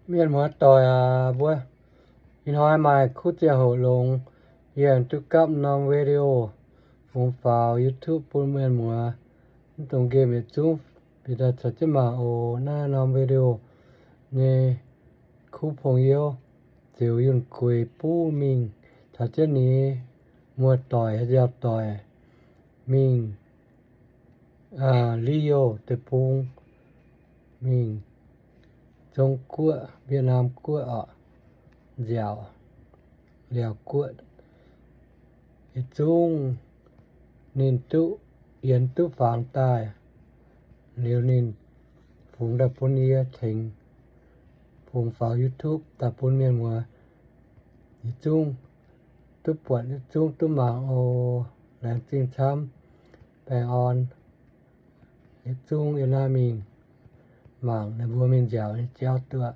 Mienh muoz doic aac, mbuo ih hnoi maaih kuv ziangh hoc longx, yie aengx duqv gapv norm video fungx faaux YouTube bun mienh muoz mv dungx nqemh yietc zungv bieqc daaih caux jienv mangc oc. Naaiv norm video nyei kuv pong youv ziouc yunh gueix buv mingh caux jienv ninh muoz-doic, nziaaux-doic mingh Li-Youh deic-bung, mingh Zong Guoqv, Wietc Naam Guoqv oc, nziaauc Liaauc Guoqv. Yietc zungv ninh duqv yienx duqv fangx daaih liuz, ninh fungx daaih bun yie tengx fungx faaux YouTube daaih bun mienh muoz yietc zungv duqv buatc, yietc zungv duqv mangc oc. Laengz zingh camv, baengh orn. Yietc zungv yiem naaiv mingh mangc ninh mbuo mingh nziaauc nyei jauv duqv.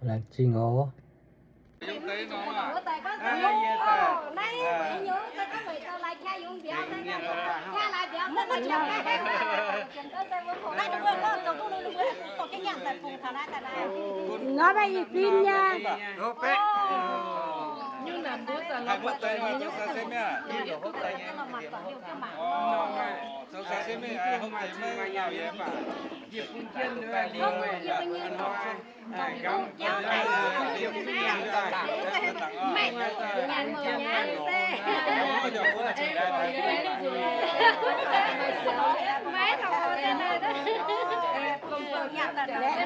Laengz zingh oc. Nor maiv ih zinh nyei.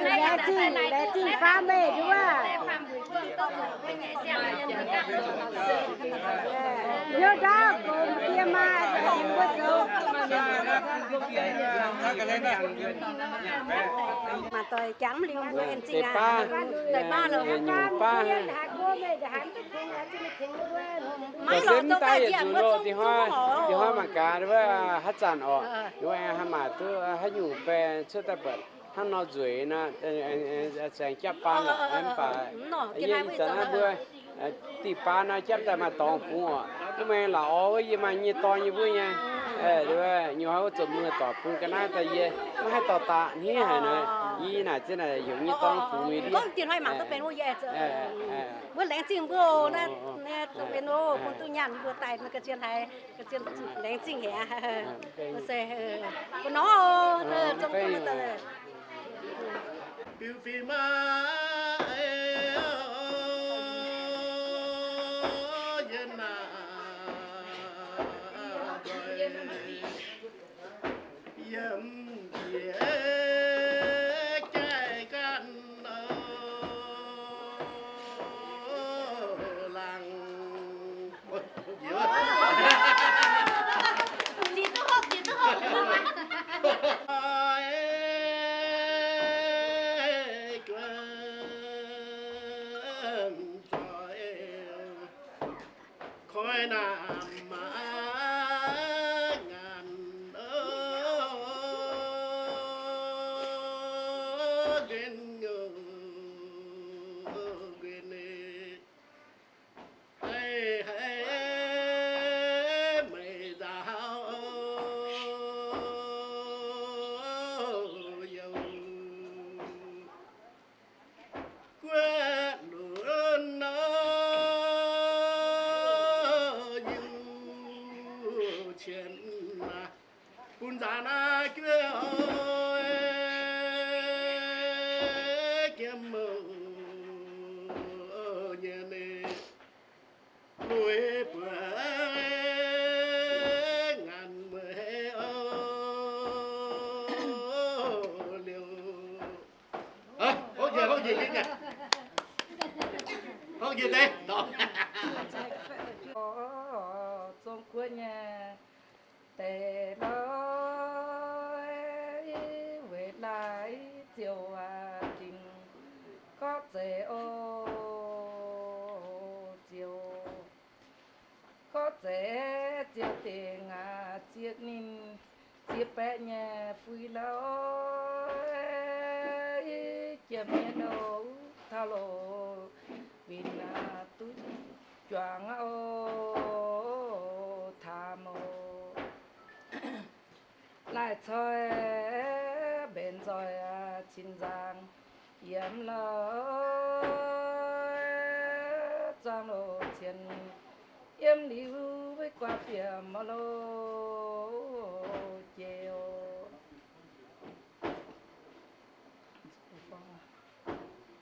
Laengz zingh, laengz zingh baamh mienh nduov. Hnyouv ndaauv gox diex maaih za'gengh mbuo zoux. Mangc doic jangx mv liuz mbuo en zingh aqv. Deix baav loh. Maiv lorz zouv daaih njiec mbuo zungv zungv oc. Dinh hnoi mangc gaax wuov haaix zanc oc, wuov haih maaih duqv haaix nyungc baeng cuotv daaih buatc hnangv nor nzueic nor, aengx japv baan lorqc. Mv baac ih zanc naaiv mbuo diuh baan nor japv daaih maaih dorngx fungx oc. Mv baac la'orv wuov yie maaih nyei dorn nyei mbuov nyei. Nyungc hnoi wuov zoux muoz-doic bun ga'naaiv daaih yie maiv haih dorh daaih hniev haic nor, yie naaic zien naaic heuc nyei dorn fungx nyei ndiev. Mbuo laengz zingh mbuo oc, naaiv dongh benx oc, bun duqv nyaanh mbuo daaih ga'zien haiz, ga'zien laengz zingh haic. Se bu nor oc, zong biu fim aac, yie naaic nzoih yiem jiex jaaix ganh laangz. Koi naamh maaz ngaanc, nquen nquen, haih haih meih nzaaux youh. Guoqv lunx nor, yiu qienx naaic, bun nzaanx naaiv guoqv oix jiem mouc nyei, lui buoz ngaanc mueiz oc. Liuz, hopv njiec, hopv njiec, hopv njiec deix. Zong guoqv nyei deix lorqc, weic laaix ziouc dingc gorqv zeiz oc, ziouc gorqv zeiz ziouc dingc zieqv ninh zieqv baeqv nyei fui lauh, jiem mienh oc, taux loz winh duqv juangc oc, taamh oc. Laih coi mbenc nzoih cin nzangc yiem lauh. Zaangh loz cien yiem liuz, wuov guaax fiem maah loh jiex oc.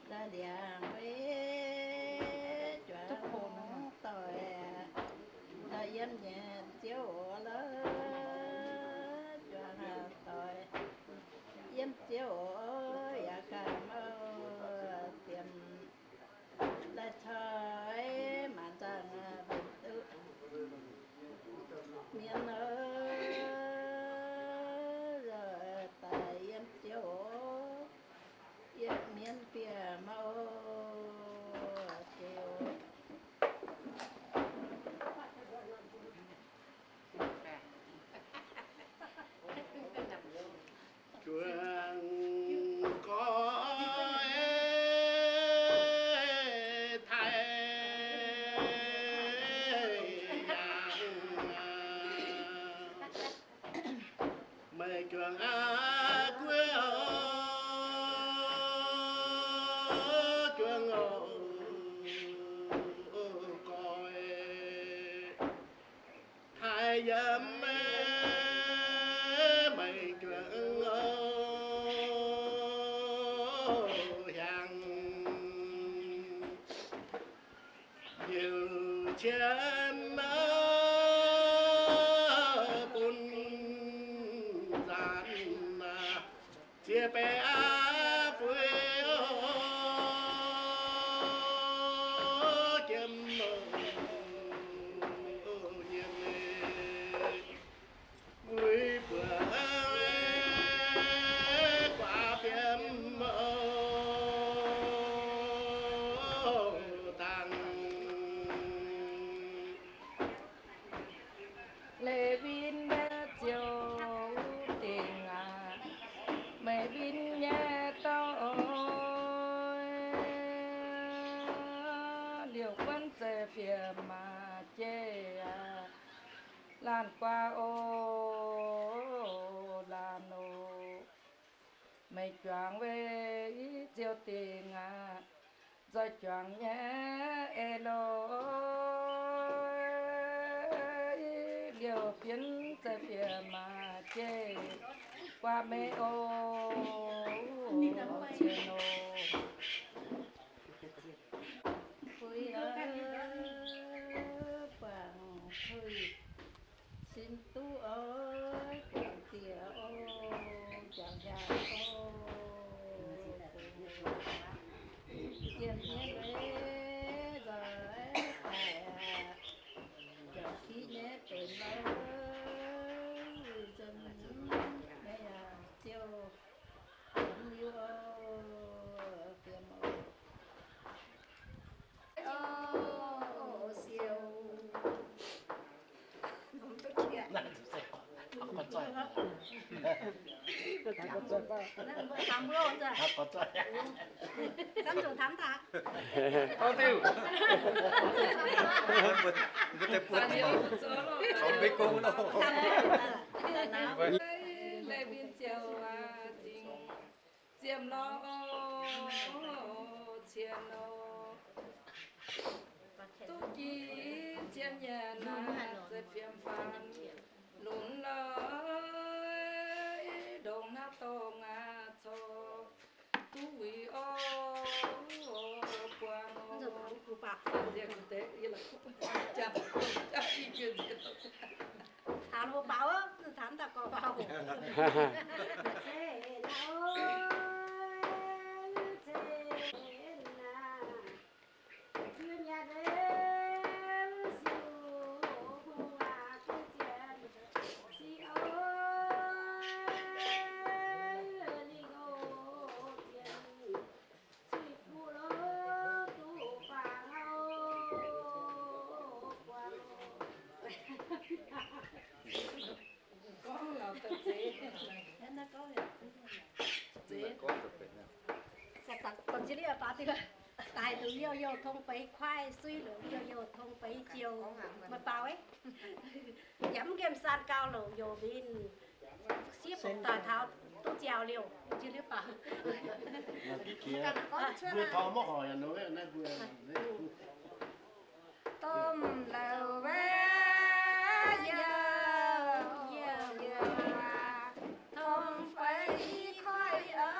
Daaih ndiangx wuov juangc doic, daaih yiem nyei ziouv oc lorqc, juangc doic yiem ziouv oc, yaac ganh mouh diemx. Lai coix maanc nzangc mbenc duqv mienh oc, daaih yiem ziouv oc, yietc mienh bieqc mouh ziouv. Juangc goiv taaih yangh, meih juangc aqv guoqv oc, juangc oc, goiv taaih yiem meih juangc oc, hiaangx liouc cien naaiv bun nzaanx naaiv. Ziex baeqv aqv fuix oc, jiem oc, nyei muic buoqc guaax fiem oc, dangh Leiz win nyei ziouc dingc aqv, meih win nyei dauh oc. Liouc guonv zeiv fiem maah jeiv aqv, laanh guaax oc, laanh oc. Meih juangc weic ziouc dingc aqv, nzoih juangc nyei eix loh. Liouh bienv zeiv fiem maah jeiv guaax meih oc, cien oc. Buangh zuiz sin duqv oc, juangc diec oc, juangc nyaanh oc. Ziemx nyei leiz nzoih daic aqv, juangc kiv nyei benx lorqc, nzunc nyei yaac ziouc liuz oc, fiem oc. Siou. Leiz win ziouc aqv, zingh ziemx lorqc, cien oc. Duqv jiex cien nyanc naaic, zeiv fiem faanx lunx lorqc, ndongc naaiv dongh aqv corc duqv wuic oc, buangh oc. Taux loz baaux, taux daaih gorx baaux. Daaih longc youh youh tong beiz kuaaiv, suiv longc youh youh tong beiz jiou, maaih baaux, yaac mv nqemh saan gau longc youh mbienv. Sieqv daaih taux duqv ziaux liouh, jiex liuz baaux. Mbuo taux maiv hoic naaiv mbuo. Domh louc waac youh, youh aac, tong fai koiv oc.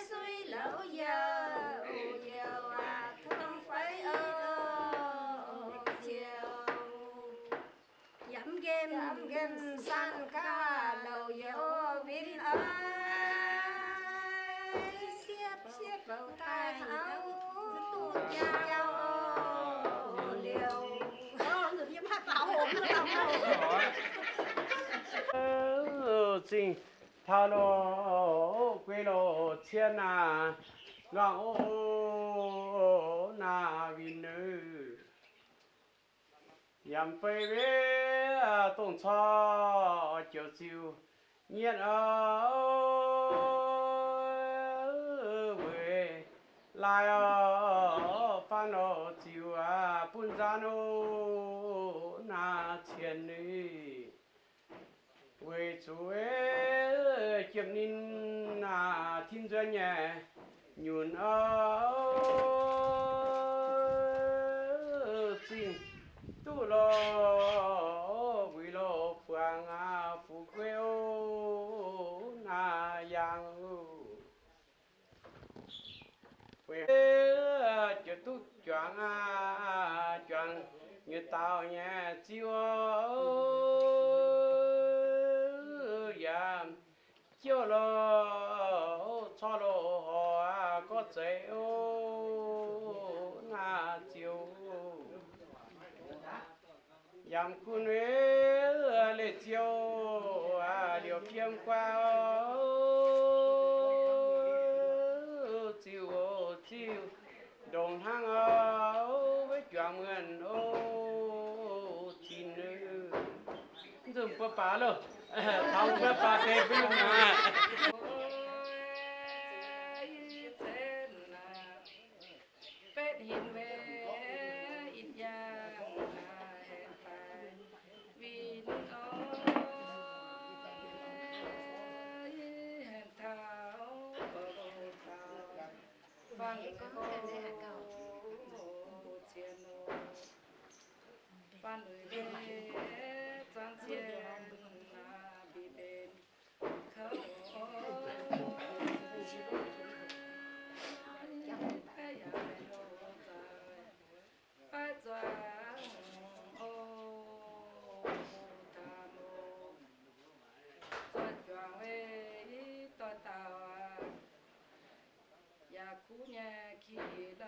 Suiv louc youh, youh aac, tong fai oc. Ziouc yaac mv nqemh, mv nqemh saanh gaax louc youh win oc. Sieqv, sieqv bouc daaih auv duqv jauv oc. Liouh zingh taux loh, guei loh cien naaic, nquangc oc, naaic winh nor. Yaac fei weic dongh corc joux ziux nyietv oc, weic laaih oc, faanv oc, ziux aac bun nzaanv oc, naaic cien ninh. Weic zuqc jiem ninh naaic tin nzuonx nyei nyunc oc, zingh duqv loh, wuic loh buangh aac, fu'jueiv oc, naaic yangh oc. Weic jiex duqv juangc aac, juangc nyei daauh nyei ziouv oc, yaac jouv loh, corc loh horc aac, gorx zeiz oc, naaic ziouv. Yaac kuh weic leiz ziouv aac, liouc fiem guaax oc, ziux oc, ziux ndongc hnangv oc, weic juangc muonh oc, zinh oc. Mv nzunc mbuo baac loh, taux mbuo baac deix mbuo nyei maah. Betv hinc weic ih jaax haengh daaih winh oc, haengx taux faang cien oc, faanh luic leiz zuangx cien naaic bieqc mbenc kouv oc. Baeqv zuangx oc, taux oc, zuangx juangc weic doix dauh aac, yaac kuv nyei ki liuz,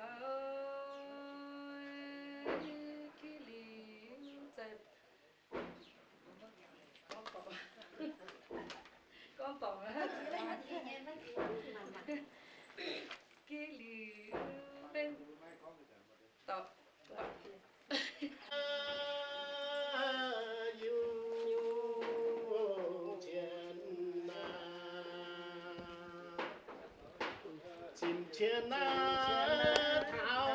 ki liuz, gorngv dorngc, gorngv dorngc, ki liuz, dorngc. Zinh cien naaiv taux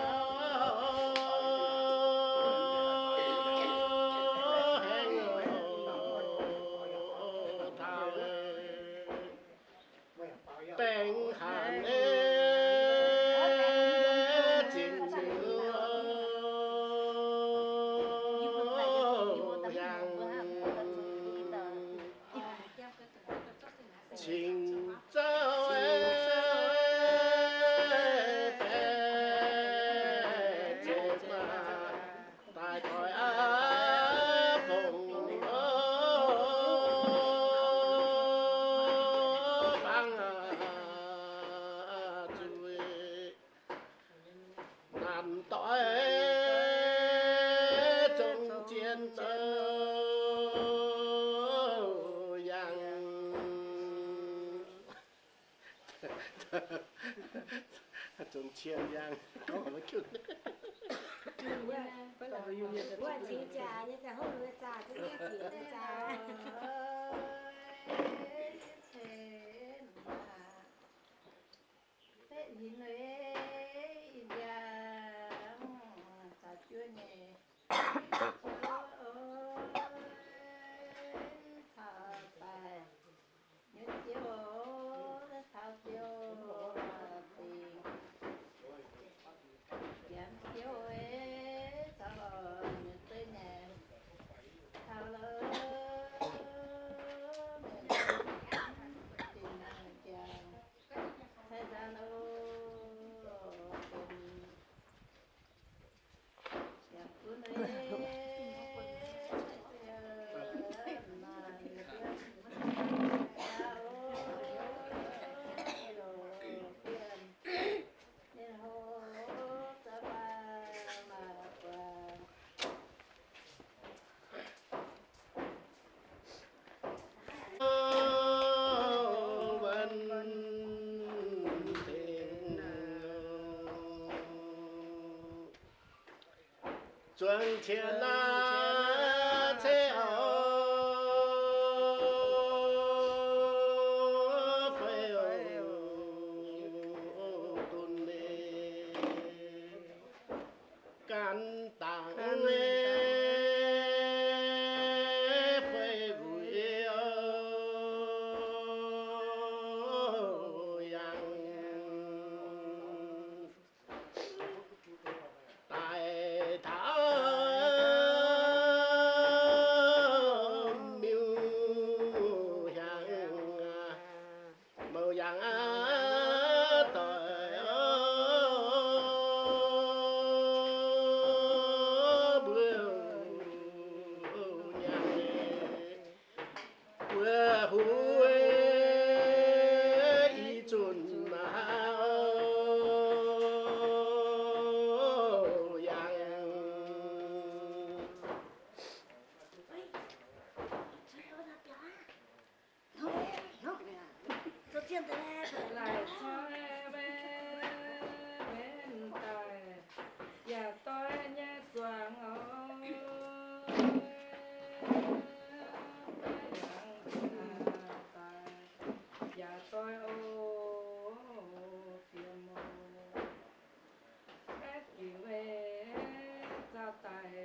haengh taux baengh hanc nyei zinh ziouv hiaangx. Cingx zouv daaih doix aqv, fongc fangx zuiz. Naanc doix zong zien zoux yangh, zong cien yangh. Betv hinc weic ih jaax taux juov nyei ziouv oc, taux daic nyei ziouv oc, taux ziouv dingc, janx ziouv oc, Zuangx qiex naaiv ceix oc, fei oc, dunh leiz gan dangx nyei fei wuic oc, yangh daaih taux miuc hiaangx, mouc yangh doic oc, mbuo nyanc mbuo huv i zunc maa oc, yangh. Laaic coi maiv, maiv daaih yaac doix nyei zuangx oc. Yaac daaih yaac doix oc, fiem oc. Maiv gingx weic zaah daic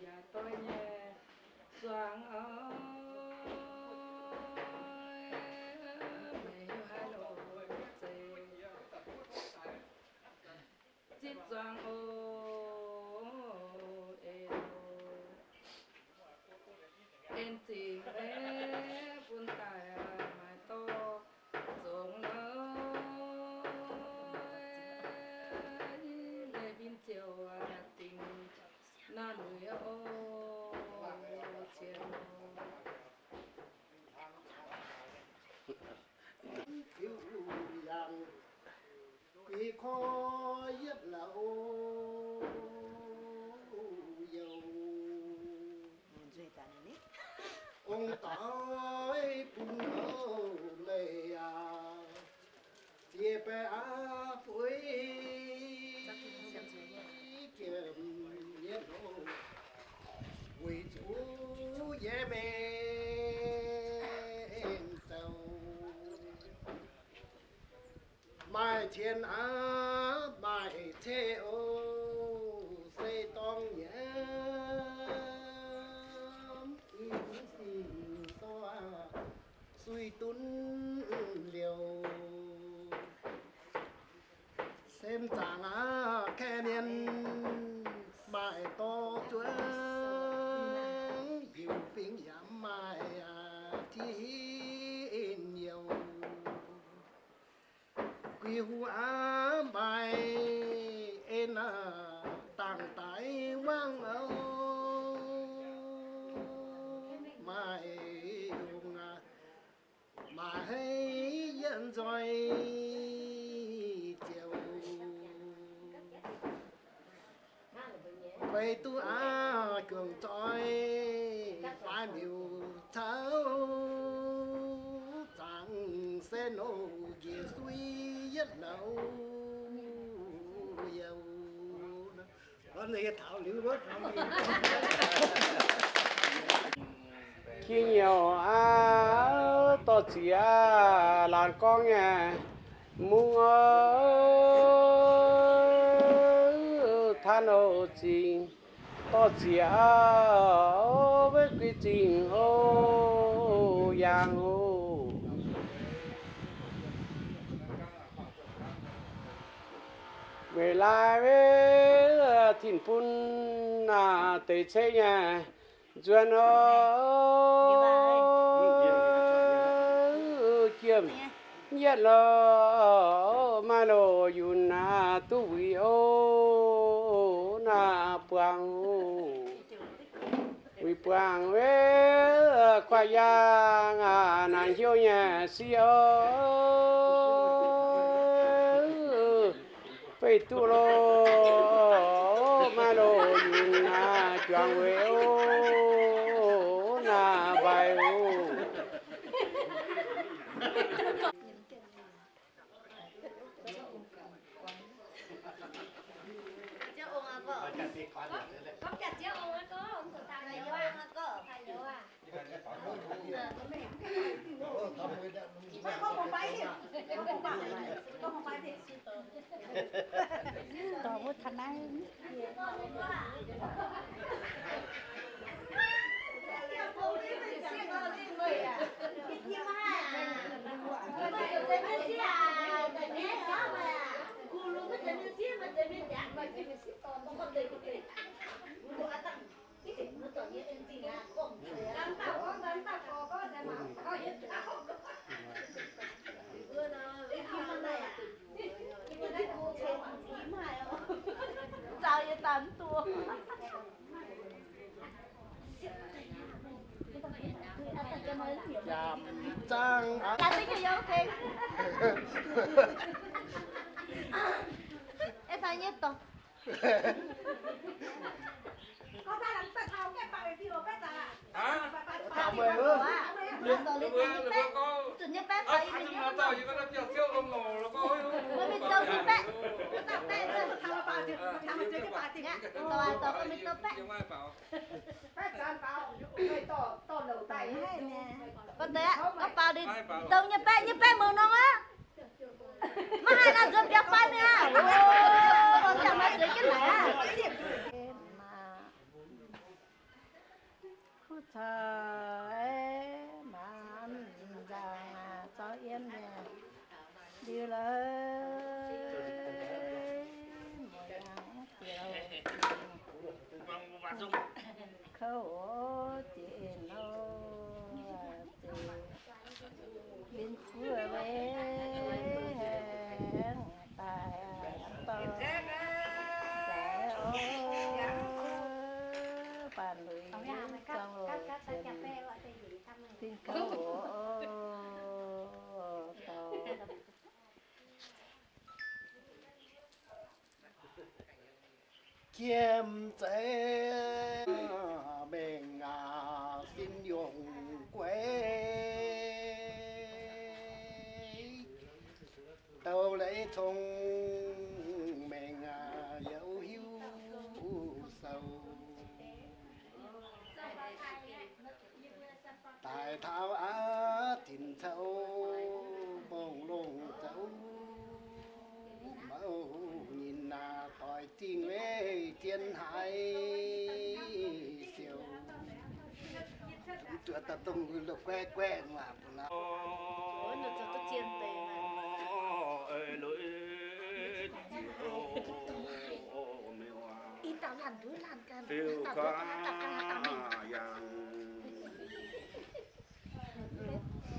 yaac doix nyei zuangx oc. Meih hiuv haaix nor zeiz zipv zuangx oc, en oc. En zingc maiv bun daaih maaic dorh zongx nor, leiz mbin ziouc dingc naaiv muic oc, cien oc. Fiuv yangh guix korv yietv la'o youh. Ong doix bun oc meih aac, ziex baeqv aqv bueix jiem yietv oc, weic zuqc yie mengh zoux. Maaih cien aqv, maaih ceix oc, se dorngx nyiemv i duqv sic dorh suiv dunv liouh. Sen zaangc aqv, kaeqv mienh maaih dorh zuangx, yiuc fingx yaac maaih aqv, tin youh. Guix huv aqv, maaih en aqv, dangx daaih wangv oc, maaih yungz aqv, maaih hei yietv nzoih ziouc. Feix duqv aqv, juangc zoih baaix miuc caux zaangc sen oc, njiec suiv yietv la'o youh. Kin nyouc aqv, dorh ziex laangz gorngv nyei mungv oc, tan oc zingh, dorh ziex aqv, weiv guix zingh oc, yangh oc. Weic laaix weiv tin bun naaic deix ceix nyei nzuonx oc, jiem yietv loh, maaih loh yunc naaic duqv wuic oc, naaic buangh oc. Wuic buangh weiv kuaaiv yaangh naaic hnyouv nyei sic oc. Feix duqv loh, maaih loh yunc naaic juangc weic oc, naaic mbaix oc. Dorh wuov taux naaiv. Gorngv deix aqv, gorngv baaux deix, dongh nyei baeqv, nyei baeqv mouc nongx aqv. Maiv haih nor nzuonx biaux fai mingh aqv. Ov, lorz ziangh maaih zueiz jienv naaic aqv. Kuv caux maanc nzangc zorqv yiem mienh liuz lorz, muoz-yangh ziouc kouv jiex nor, zinh fuov wei aengx daaih dorh zaaix oc. Baanh luic zong oc, zinh kouv oc, dorh jiem zeiz mengh aac, sin yongc gueix, douz leiz cong-mengh aac, youc hiuv sou. Daaih taux aqv, tinc caux mbong longh zoux mouc nyinh aac, doix zingh weic zien haiz siouc. Mv zuoqc daaih dongh la'guaeqv guaeqv waac mbuo nor.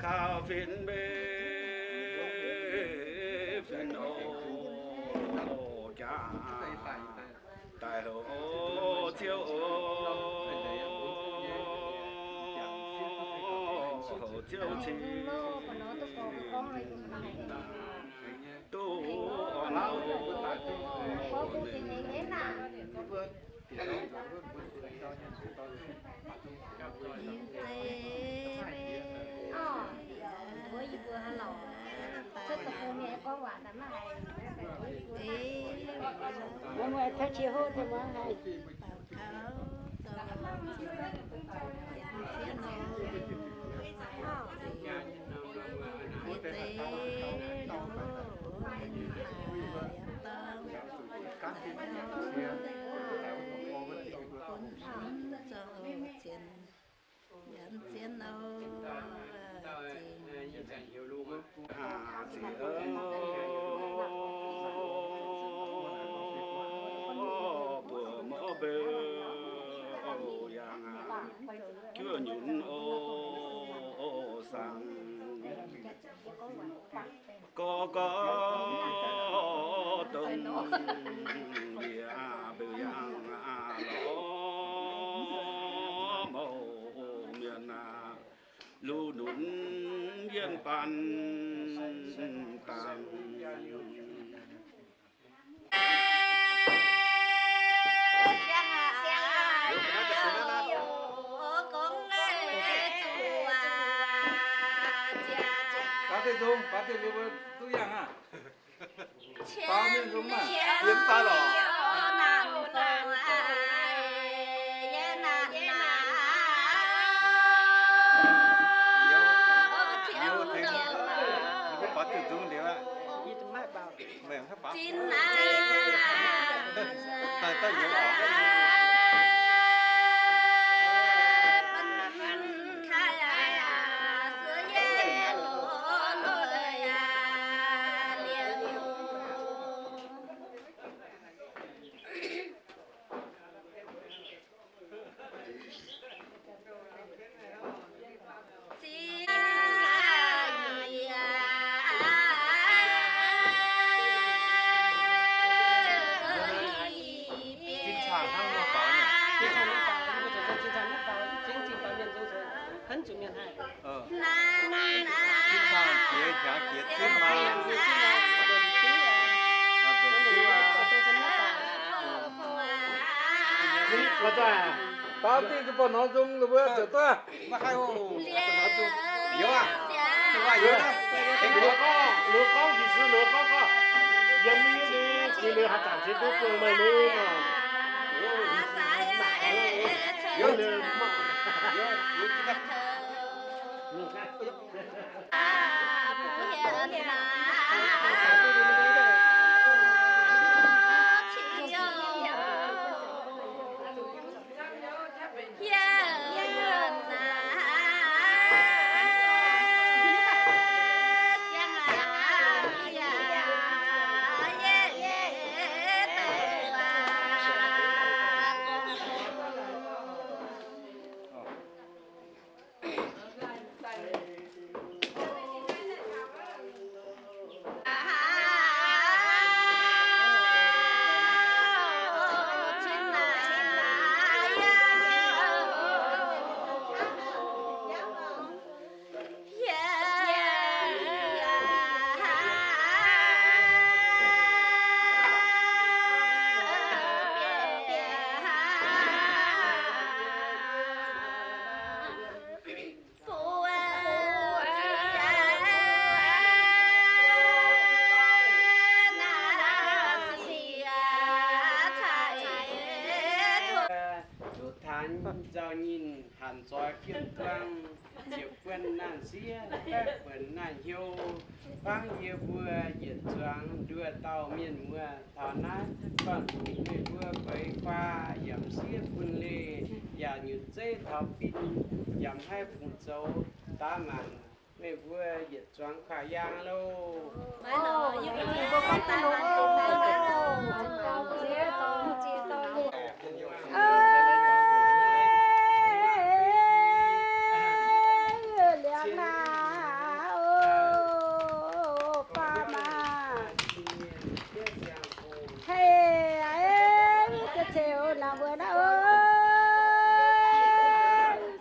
Kaux fin mbe fin oc jaax, daaih houc ciouv oc, houc ciouv cing duqv orn Buoz mouv mbeu, yangh juov nyunc oc saangc. Gorx gorx dongh yie aac, mbeu yangh aac lorz mouc mienh aac, lu nunc yienh baan dangh. Baav deix nzung, baav deix liuz mbuo duqv yangh aqv. Baav mingh nzung maah. Yiem daaih lorqc. Jin cang hnangv nor baaux nyei. Jin cang hnangv baaux, mbuo zuqc cang jin cang hnangv baaux, jin cang baaux mienh nzung zuqc henv zuqc mienh haih. Jin cang jiex hnyangx jiex zunv maah. Baaux dingh zuqc buatc hnoi nzung, mbuo ziouc duqv. Loz gorngv, loz gorngv, loz gorngv, yie gorngv, yiem yie liuz, yie liuz haaix zanc se duqv buangh meih liuz. Zuqc taanx nzauh nyinh hanc zoix fiem duang, ziepc buonc naanh sieqv, baeqv buonc naanh hnyouv, bangv yie mbuo yietc zuangx nduoh dauh mienh muoz. Taux naaiv, banh bungx meih mbuo feix faah yaac m'sieqv bun leih, yaac nyutc zeiv taux fin, yaac m'haih fungc zoux daav maanc. Meih mbuo yietc zuangx kaaix yaang loh. Liangx naaic, o, baav maah. Hei, ziex ceuv naaic mbuo naaiv, o,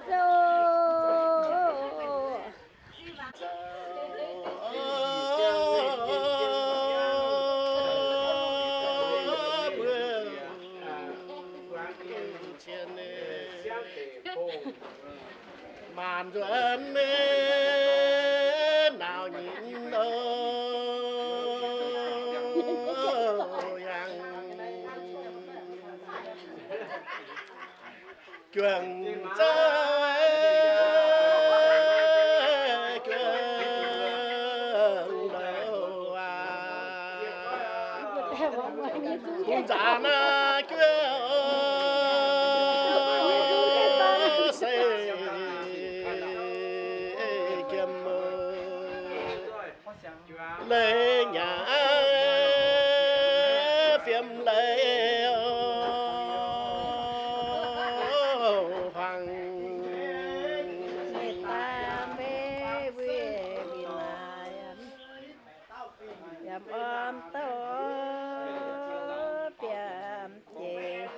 zoh. Maanc nzuonx nauz nyitc nor, yangh juangc zouv, juangc louh aac, hungh zaangc naaiv juov se jiem leiz nyaac fiem leiz huaang. Yaac orn douh biam jiex,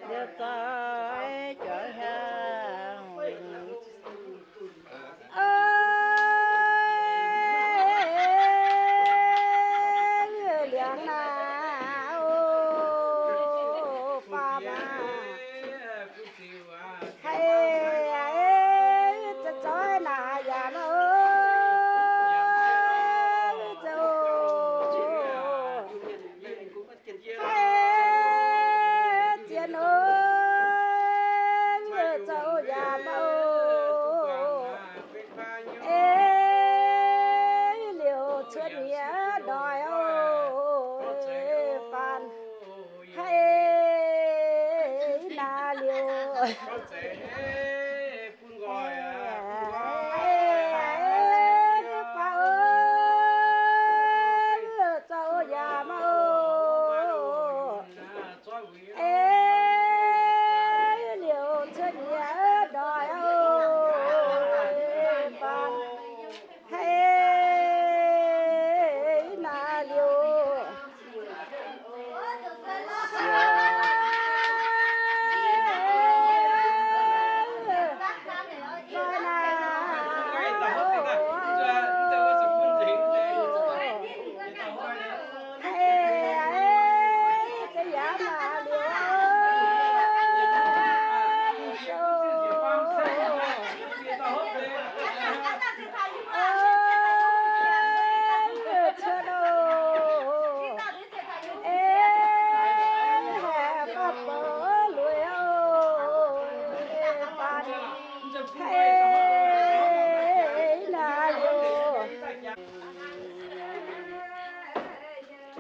liuz zoih juangc hiaangx. Liangx naaic, o,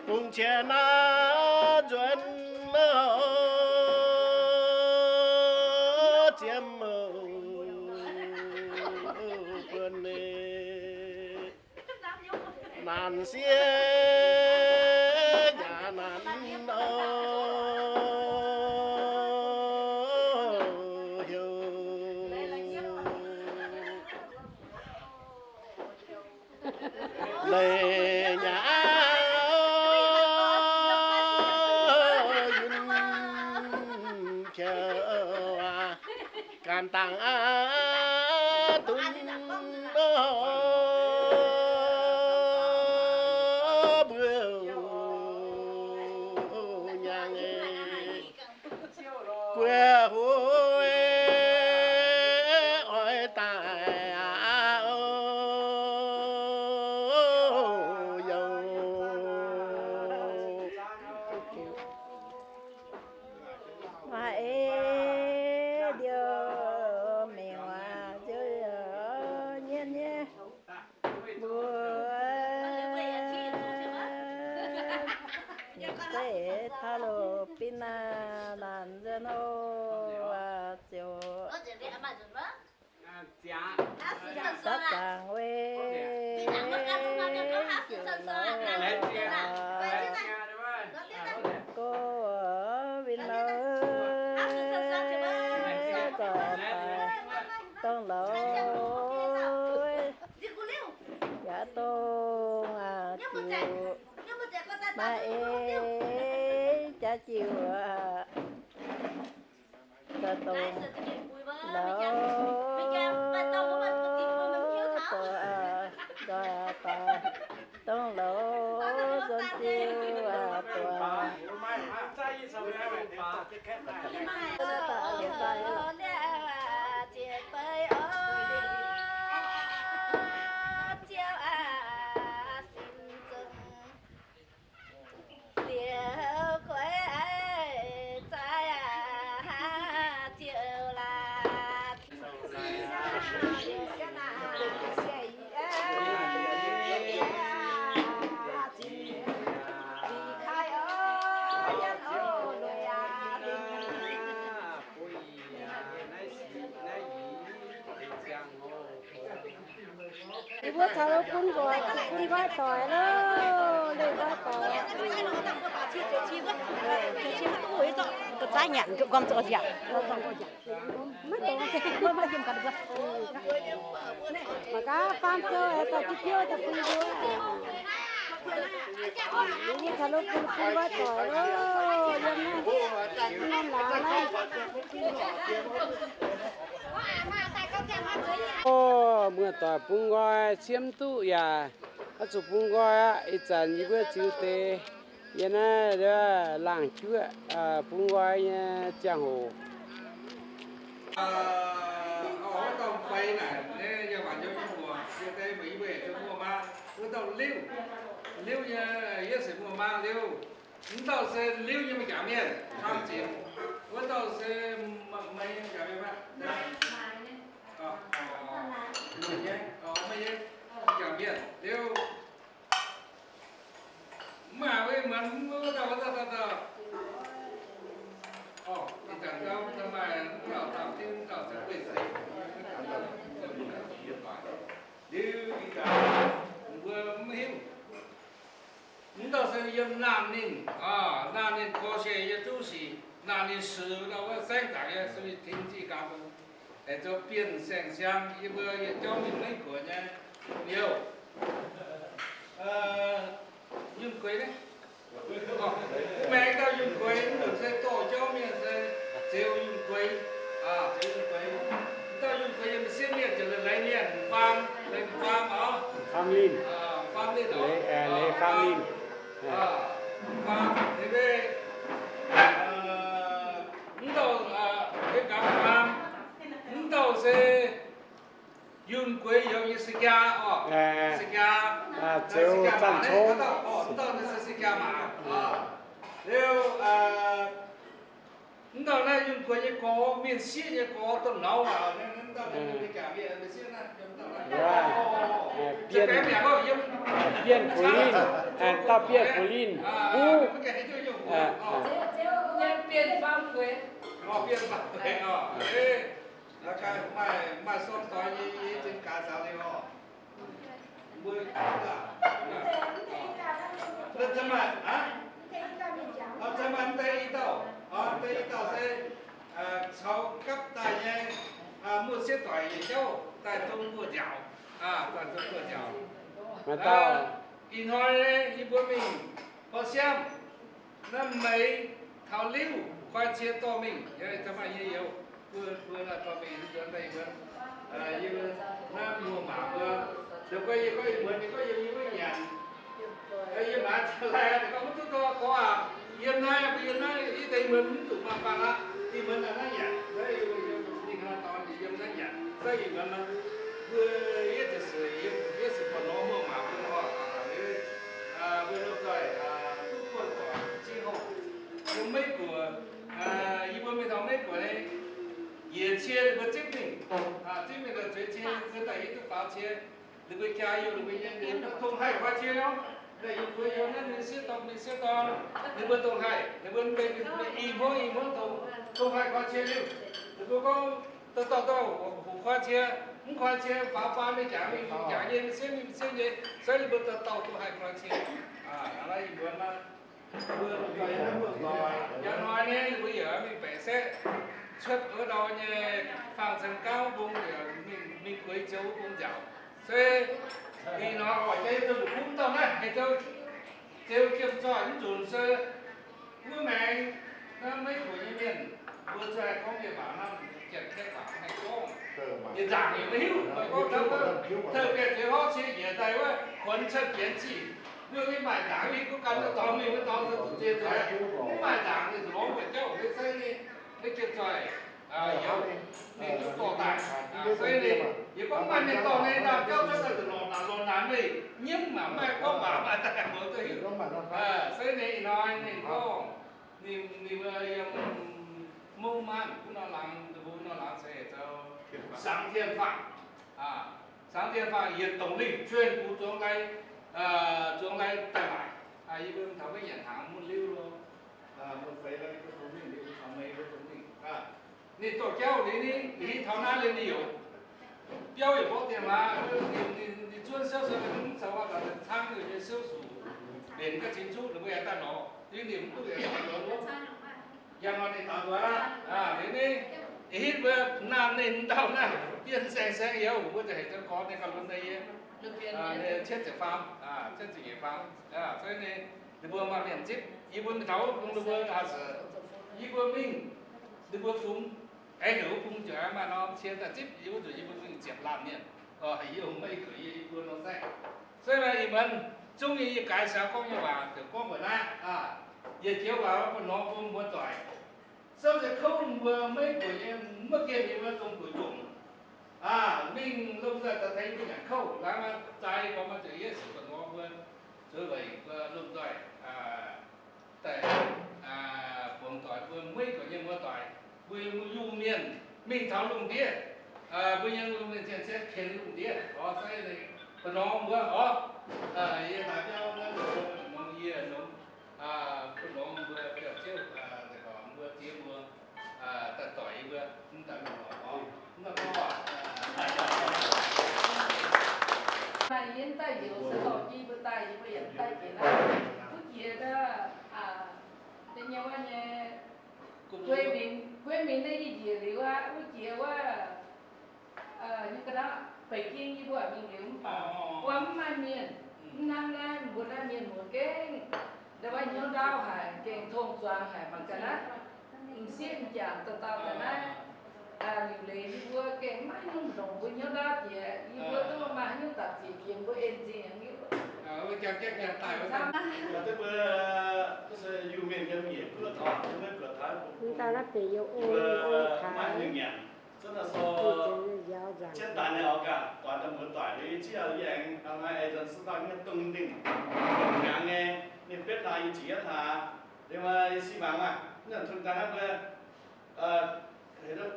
Fungx qiex naaiv nzuonx nor, ziemx mouc buonc naanc sieqv yaac naanc nor heuc. Leiz nyaac yunc qiex aac, ganh dangh aav dunv nor, mbuo nyaangh guoqv huv oix daaih aqv, o youh. Maaih ei ndie-mengh waac nziouv nyien nyei. Mbuo nyungc zeiv taux loz-bin naanc nzengc oc, ziouc daav zaangc weic ziouc nor, go win nor, zoih daaih dongh louc yaac dongh aqc ziouc maaih ei jaax jiuc aqv. Zoih dongh louc, zoih daaih dongh louc nzuonx ziuc buatc. Yie mbuo caux bun nqoi, bun nqoi doic loh, leih nqoi doic. Ga'zanv nyanc, gu'nguaaz zoux nziaauc. Maiv dongz, maiv yiem ga'ndiev. Mangc gaax, faam zoux daaih jiu biouv daaih bun mbuo. Yie mbuo caux bun, bun nqoi doic loh, yiem naaiv, norm laangz naaiv. O, muoz-doic bun nqoi, siemv duqv yaac oix zuqc bun nqoi aqv. Ih zanc yie mbuo ziux deix yiem naaiv laangh juoqv bun nqoi nyei ziangh hoc. Wuov dauh feix naaic, yie mbuo, yie mbuo muoz-maah, wuov dauh liuv, liuv nyei, yie se muoz-maah liuv. Wuov dauh se liuv nyei maiv jangx mienh, hnamv zinx. Wuov dauh se maiv jangx mienh maah. Maiv nyei, jangx mienh liuv. Mv maaih wuov muonz wuov dauh, wuov dauh, dauh, dauh. Orqc, ih zanc gauh maaih wuov dauh Naanh ninh korv-seix yie zuqv sic, naanh ninh sic ndau wuov saengv zaangc yie, sueih tin zih gaax mbuo, aengx zoux Bienh Saeng Siang, yie mbuo yietc jauv mingh Meiv Guoqv nyei. Liuz, Yunh Gueix naaiv, maengx dauh Yunh Gueix, mv nzunc se dorh jauv mienh se Ziux Yunh Gueix, Ziux Yunh Gueix. Dauh Yunh Gueix yiem sieqv mienh ziouc laengz mienh faam, laengz faam oc. Faam Linh. Faam Linh oc. Leiz faam Linh. Faam, mv dauh, mv dauh se Yunh Gueix youz nyei se jaa oc. Se jaa, Ziux Zanh Cong. Mv dauh naaiv se jaa maah. Liuz, mv dauh naaiv Yunh Gueix nyei gorx, mienh sieqv nyei gorx, domh nauz waac, mv dauh naaiv mienh jaax mienh sieqv naaiv, Bienh Fu Linh, dauh Bienh Fu Linh, Bienh Faam Gueix. Maaih, maaih sorng doix nyei, yie zinh gaax zaux liuz oc. Mbuo, mv deix i dauh, mv deix i dauh se caux gapv daaih nyei, muoz-sieqv doic yietc jauv daaih zong buoz-nziaauc, daaih zong buoz-nziaauc. Ih hnoi yie mbuo mingh Fo Siang, naaiv Meix taux Liuv koi cie dorh mingh, yie maaih nyei youz, mbuo, mbuo dorh mingh nzuonx daaih yie mbuo, yie mbuo naaiv muoz-maac mbuo, zoux guai yie gorngv ih muonz ninh gorngv yiem yie wuov nyanc, yie maaiz caux laih ninh gorngv mv duqv dorh gorngv aqv, yiem naaiv, mbuo yiem naaiv, yie deix muonz mv zuqc maanc faanh aqv, ih muonz naaiv nyanc, ninh hnoi dorn yiem naaiv nyanc, za'gengh muonz mbuo, yie ziouc sic yiem, yie sic buatc norm muoz-maac mbuo oc, mbuo lomh nzoih duqv buonv doic ziangh hoc yiem Meiv Guoqv, yie mbuo mingh taux Meiv Guoqv nyei, njiec cie ninh mbuo zipv mingh, zipv mingh daaih zueiz cie, mbuo daaih hiuv duqv faaux cie, ninh mbuo jaa youh ninh mbuo nyei, ninh mbuo dongh haih koi cie nyei. Daaih yie mbuo yiem naaiv mingh sieqv dorn, mingh sieqv dorn, ninh mbuo dongh haih, ninh mbuo mingh i hmuangv i hmuangv dongh, dongh haih koi cie liuz, ninh mbuo gorngv dauh dauh dauh hoqc koi cie, mv koi cie faaux baan mingh jaax, mingh jaax nyei, mingh sieqv mingh sieqv nyei, se ninh mbuo dauh dauh dongh haih koi cie. Hnangv naaiv yie mbuo naaiv, mbuo lomh nzoih yiem naaiv buonv-doic, ih hnoi nyei ninh mbuo yaac mingh baeqc setv, cuotv wuov ndau nyei faang cen gauv bung, mingh gueix ziouc wuov bung nziaauc. Se ih hnoi oix jaa yie zoux la'kuqv dauh naaiv heuc zoux Ziux Jiem Zoih, mv nzunc se wuov maengx naaiv Meiv Guoqv nyei mienh, mbuo zuqc haih gorngv mienh waac hnangv, Janx-Kaeqv waac haih gorngv. Yietc nzaangc yaac maiv hiuv, gorngv taux wuov taux bienx zuiz horv cie njiec daaih wuov kuonx cuotv bienx ziqc, mbuo mingh maaih nzaangc mingh duqv gan dorngx mingh, wuov dorngx zuqc ziex zueiz, mv maaih nzaangc ninh zuqc lorz mbuo jauv, se ninh, ninh Jiem Zoih, ninh duqv dorh daaih. Se ninh, yie gorngv maaih mienh dorh ninh ndaamv jauv cuotv daaih zuqc lorz naanc lorz naanc meih nyiemv mangc, maaih gorngv waac maaih daaih mbuox duqv hiuv. Se ninh ih hnoi ninh gorngv, ninh, ninh mbuo yiem Mungv Maanv wuov norm laangz, wuov norm laangz se zoux Sangx Tien Faangh. Sangx Tien Faangh yietc dongc lingh jueih gux zuangx lai, zuangx lai daaih maaic. Yie mbuo taux maiv nyanc hnaangx mun liuv lo, mun feix lo, yie mbuo tongx mingh, yie mbuo taux meix mbuo tongx mingh. Ninh dorh jauv liuz, ninh taux naaiv liuz ninh yaac biauv yaac mborqv dien hlaax, ninh zuonv siouv se mv zoux aqv, cang liuz nyei siouv suc mbenc ga'cin zuqv, ninh mbuo yaac daaih lorz, ninh mv duqv yaac daaih lorz wuov. Yangh nor ninh taux nzuonx aqv. Liuz ninh, ninh hitv mbuo naanh ninh dauh naaiv, Bienh Saeng Siang youz, mbuo ziouc heuc zoux gorx ninh gauh lunx deix yie, cietv ziepc faam, cietv ziepc nyeic faam. Se ninh, ninh mbuo maaih mienh zipv yie mbuo mingh taux wuov bung, ninh mbuo haaix zanc yie mbuo mingh, ninh mbuo fungx aengx heuc wuov bung ziouc aengx maaih norm cie daaih zipv yie mbuo, zuqc yie mbuo mingh ziepc laanh mienh, yie mbuo maiv guoqv yie, yie mbuo nor saengv. Se naaic ih muonz zungv nyei yie gaaix saux gorngv nyei waac ziouc gorngv mbuox naaiv, yietc joux waac mbuo norm mbuo muoz-doic, souv se kouv mbuo Meiv Guoqv nyei maiv gengh yie mbuo zong guoqv jomc, mingh lomh nzoih daaih tengx mbuo nyanc kouv, laangz maaih zaaix gorx maaih zuqc yie sic buonc gorx mbuo zueiz weic mbuo lomh nzoih daaih bungx doic mbuo Meiv Guoqv nyei muoz-doic, mbuo yungh mienh mingh taux lungh ndiev, mbuo yungh mienh zien-zien ken lungh ndiev, se ninh buonc gorx mbuo oc, yie daaih biauv naaiv mbuo nongx yie nongx, buonc gorx mbuo biauv-ziouv, mbuo ziex muoz daaih doic yie mbuo, mv daaih mingh lorz gorngv, mv daaih gorngv waac. Maaih yie mv daaih njoux se lorh jiex mbuo daaih, yie mbuo yaac mv daaih jiex naaiv. Mv jiex daaih, Guei mingh naaiv yie njiec liuz aqv, wuov jiex wuov, nyei ga'ndauv Beijing yie mbuo mingh liuz mv baac wuov mv maaih mienh, mv hnangv naaiv mbuo naaiv mienh muoz gengh, ndau wuov hnyouv ndaauv haic, gengh tong zuangx haic mangc ga'naaiv. M'sieqv m'jangc dauh dauh ga'naaiv, liuc leiz yie mbuo gengh maiv nyungc ndongc mbuo hnyouv ndaauv jiex, yie mbuo duqv maaih haaix nyungc dapc ziec jiex mbuo en zingh yangh liuz. Mbuo, mbuo, mbuo maaih haaix nyungc nyanc, zungv naaiv sou jienv daaih nyei oc gaax, doix daaih muoz-doic liuz, yie ziouc yie aengx maaih eix nzanc sieqv dauh nyei dongh dingh hnyangx nyei, ninh betv daaih yie ziouc yietv hlaax, liuz maaih yie si mangc maah, mv nyanc tun daaih hnangv mbuo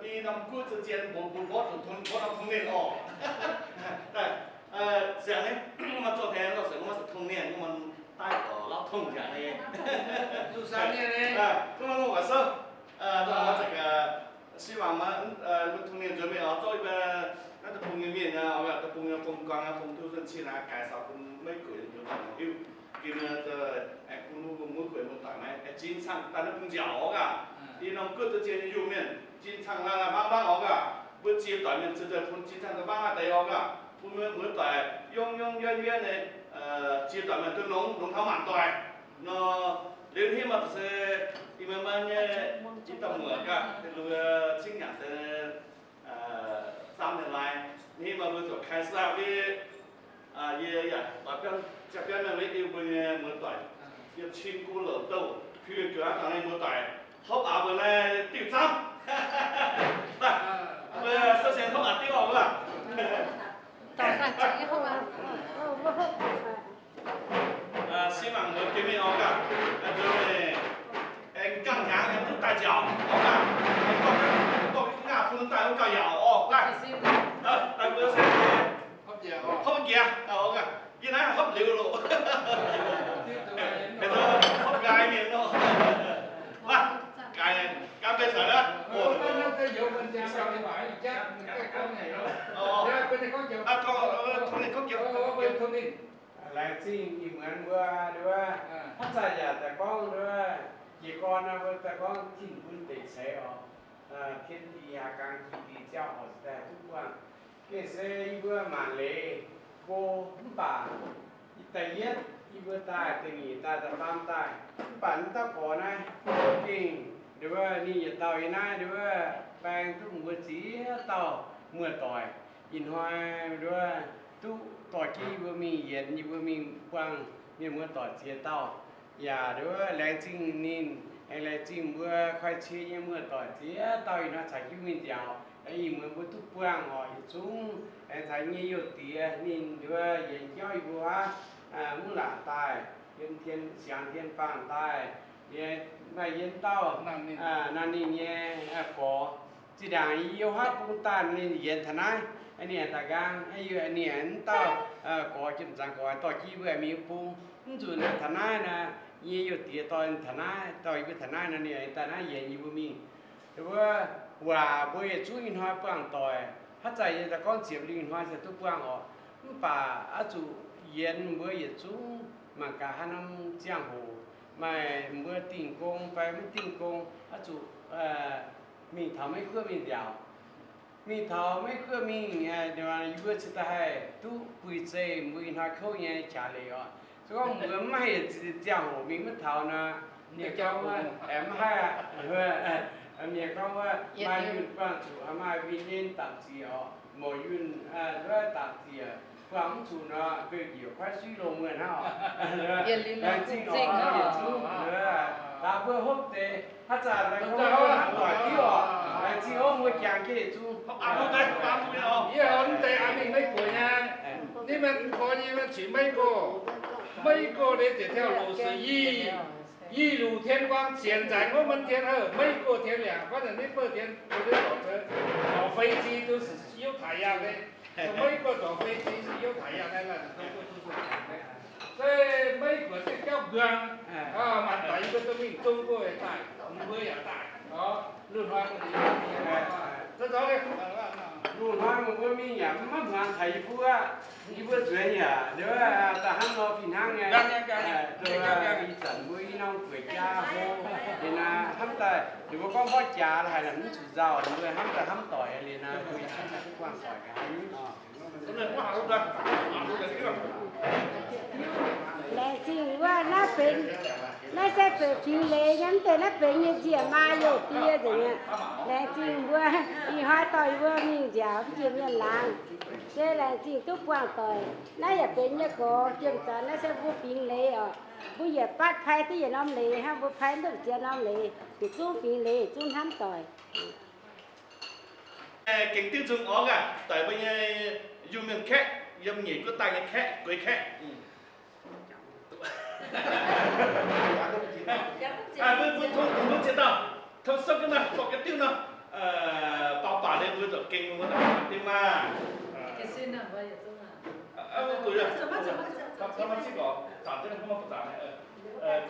i norm guoqv za'gengh mbuo, mbuo mborqv zuqc tong, mborqv norm tong ninh oc. Siang nyei, mbuo maaih zorqv tengx zorqv seix, mbuo maaih zuqc tong ninh, mbuo maaih daaih oc, lauv tong nziaauc nyei. Mbuo maaih ngongh waaic souv, mbuo maaih za'gengh 希望 mbuo tong ninh nzuonx mingh oc, zorqv yie mbuo naaiv deic-bung nyei mienh, deic-bung nyei fong guang, fong duqv zunv cin aqv, gaix saux bun Meiv Guoqv nyei mienh hiuv. Gengh aengx bun mbuo Meiv Guoqv muoz-doic naaiv aengx zinh cangh daaih naaiv bung nziaauc oc gaax. Yie norm guoqv za'gengh nyei Iu-Mienh zinh cangh laanh laanh bangv bangv oc gaax. Mbuo ziex doic mienh ceix daaih bun zinh cangh daaih bangv deix oc gaax. Bun mbuo muoz-doic yongv yongv yuonv yuonv nyei, ziex doic mienh duqv longx, longx taux maanc doic nor. Liuz hnangv maaih zuqc se yie mbuo maaih nyei, yie dauh muoc gaax, deix lungh cingv nyanc deix, zamv nyei lai. Hnangv maaih mbuo zuqc kai saav ve, yie yaac doix biauv, ziangh biauv mienh maiv Iu mbuo nyei muoz-doic, yiem cin gu louc douh, piu juangc aqv, dangh nyei muoz-doic, hopv aax mbuo naaiv diuh zamv. Mbuo se sienx hopv aax diuh oc wuov. Sieqv mangc mbuo gengh mingh oc gaax, aengx gangh hnyangx aengx duqv daaih nziaauc oc gaax. Aengx dorh, dorh ngaah bun daaih wuov gauh yaauc oc gaax. Daaih mbuo se hopv jiex oc gaax. Yie naaiv hopv liuz loc. Hopv nqaai mienh nor. Nqaai, nqaai mbe caux aqv. Tong ninh gorngv jiex. Laengz zingh ih muonz mbuo nduov, haaix zanc yaac daaih gorngv nduov, jiez gorn nor mbuo daaih gorngv tin bun deic ceix oc. Tien dih, haaix gangx jiex dih, ziangh hoc daaih duqv buangh. Gengh se yie mbuo maanc leiz go mv baac da'yietv yie mbuo daaih, da'nyeic daaih, da'faam daaih, mv baac mv dauh gorx naaiv gengh nduov, ninh yietc dauh yiem naaiv nduov, baeng duqv mbuo ziex dauh muoz-doic. Ih hnoi nduov duqv dorh jienv yie mbuo mingh yienx, yie mbuo mingh buangh mienh muoz-doic ziex dauh. Yaac nduov laengz zingh ninh, aengx laengz zingh mbuo koi cie nyei muoz-doic ziex dauh ih hnoi caux jienv mingh nziaauc. Ih muonz mbuo duqv buangh oc, yietc zungv aengx caux nyei youh diex ninh nduov yienx jauv yie mbuo aqv, mv laatc daaih, yiem tien siangx tien faanh daaih, maaih yiem dauh naaiv ninh nyei gorx. Zinh ndaangc yie hopv bung daaih ninh yienx taux naaiv, ninh aengx daaih nqaang, ninh aengx mv dauh gorx, jiem zangx gorx dorh jienv yie mbuo mingh bung. Mv nzunc taux naaiv nor, yie youh diex dorh taux naaiv, dorh yie mbuo taux naaiv nor, ninh aengx daaih naaiv yienx yie mbuo mingh. Wuov waac mbuo yietc zungv ih hnoi buangh doic, haaix zanc yie daaih gorngv ziepc lingh hnoi se duqv buangh oc. Mv baac oix zuqc yienx mbuo yietc zungv mangc gaax haaix norm ziangh hoc maaih mbuo dingh gong fai maiv dingh gong, oix zuqc mingh taux Meiv Guoqv mingh nziaauc. Mingh taux Meiv Guoqv mingh, yie mbuo cingx daaih haih duqv buih zeih mbuo ih hnoi kouv nyei jaax leiz oc. Se gorngv mbuo maiv haih ziangh hoc mingh maiv taux nor, ninh gorngv wuov, maiv haih aqv. Mienh gorngv wuov, maaih yunh buangh zuqc, maaih win-en dapc ziec oc. Mouz yunh wuov dapc ziec buangh mv zuqc nor, geuh njiec kuaaiv suiv longx wuov hnangv oc. Laengz zingh oc, yietc zungv. Daaih mbuo hopv deix, haaix zanc laengz zingh oc, laengz zingh oc, mbuo jangx jienv yietc zungv. Yie mv deix an mingh Meiv Guoqv nyei, ninh mbuo gorx nyei mbuo cingx Meiv Guoqv. Meiv Guoqv nyei ziepc tiuv loz se yie, yie luc tien guang sienx nzaaix ngov maiv tien houh, Meiv Guoqv tien liangc, fatv naaic Meiv Guoqv tien, dorc fei zi duqv youv taaix yangh nyei. Meiv Guoqv dorc fei zi se youv taaix yangh nyei, se Meiv Guoqv zengv jauv nquang. Maanc doic yie mbuo dorh mingh Zong Guoqv daaih, mbuo yaac daaih, lunx hnoi mbuo, zoux zoux Loz-hnoi meih mbuo mingh yaac maiv hmuangx taux yie mbuo, yie mbuo nzuonx yaac da'hnangv nor fih hnangv nyei. Ih zanc mbuo i norm gueic jaa hlo, liuz naaiv hnamv daaih ninh mbuo gorngv mborqv jaax haic, mv zuqc nzauh, ninh mbuo hnamv daaih hnamv doic, liuz naaiv mbuo yie mbuo buangh doic ga'hlen. Laengz zingh wuov naaiv benx, naaiv se benx fingx leiz nyei, mv deix naaiv benx nyei nziec maa youh die nzengc aqv. Laengz zingh mbuo ih hnoi dorh yie mbuo mingh nziaauc mv jiex mienh laangz. Se laengz zingh duqv buangh doic. Naaiv yaac benx nyei gorx jiem zanc naaiv se mbuo fingx leiz oc. Mbuo yietc batv pai duqv yietc norm leiz hnangv, mbuo pai mv duqv ziex norm leiz, yietc zungv fingx leiz yietc zungv hnamv doic. Gengh diuv nzung orv aac, doic mbuo nyei Iu-Mienh kaeqv, yiem nyeic guoqv daaih nyei kaeqv, gueix kaeqv. Mbuo, mbuo tong dungz mbuo ziex dauh, tong souv jienv nor, dorh jienv diuv nor, baaux baac liuz mbuo zoux gengh mbuo daaih diuv maah.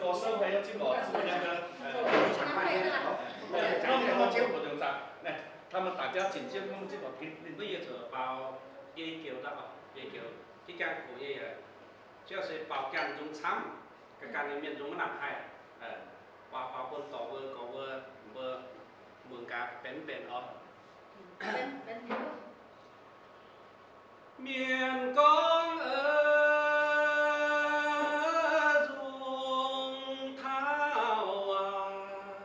Gorx souv haiz yiem zipv lorqc, ninh mbuo zuqc baaux biei joux daaih, biei joux, jiex jiex ninh mbuo zuqc baaux biei joux, jiex jiex nyei, ziouc se baaux ganh nzung camv, ganh ganh nyei mienh nzung maiv nangc haih, baaux baaux bun dorc mbuo, gorx mbuo, mbuo muangx gaax benx mv benx oc. Mienh gorngv, nzung taux aac,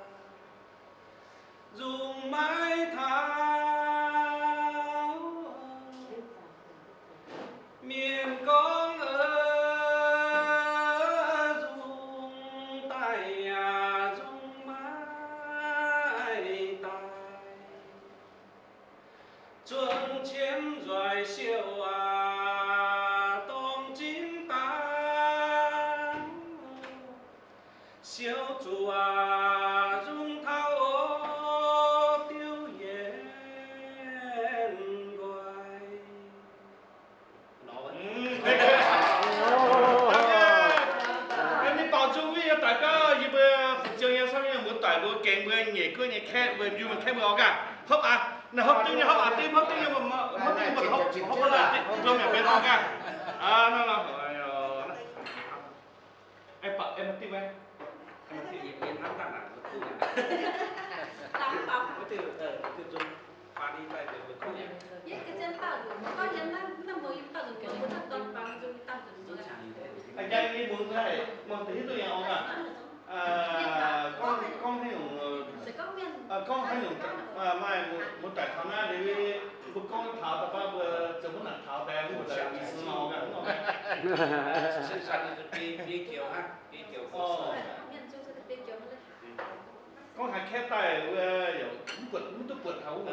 nzung maiv taux. Mienh gorngv, nzung daaih yaac nzung maiv daaih. Zuangx qiemx nzoih siouc aac, dorng zinh daaih. Siouc zuqc aac, nzung taux diuv yienx nqoi. Ninh baaux nzung mingh daaih gaax, yie mbuo fu'jueiv nyei camv nyei muoz-doic mbuo gengh mbuo nyeic guoqv nyei kaeqv, mbuo Iu-Mienh kaeqv mbuo oc gaax. Hopv aac, naaiv hopv duqv nyei hopv aac, duqv hopv duqv nyei, hopv duqv nyei, hopv duqv nyei oc gaax. Gorngv haaix nyungc, gorngv haaix nyungc maaih muoz-doic taux naaiv, mbuo gorngv taux daaih baav mbuo zoux mv nangc taux daaih, mbuo daaih ih sui nor ganh. Gorngv haaix kaeqv daaih wuov, mv buatc, mv duqv buatc taux wuov,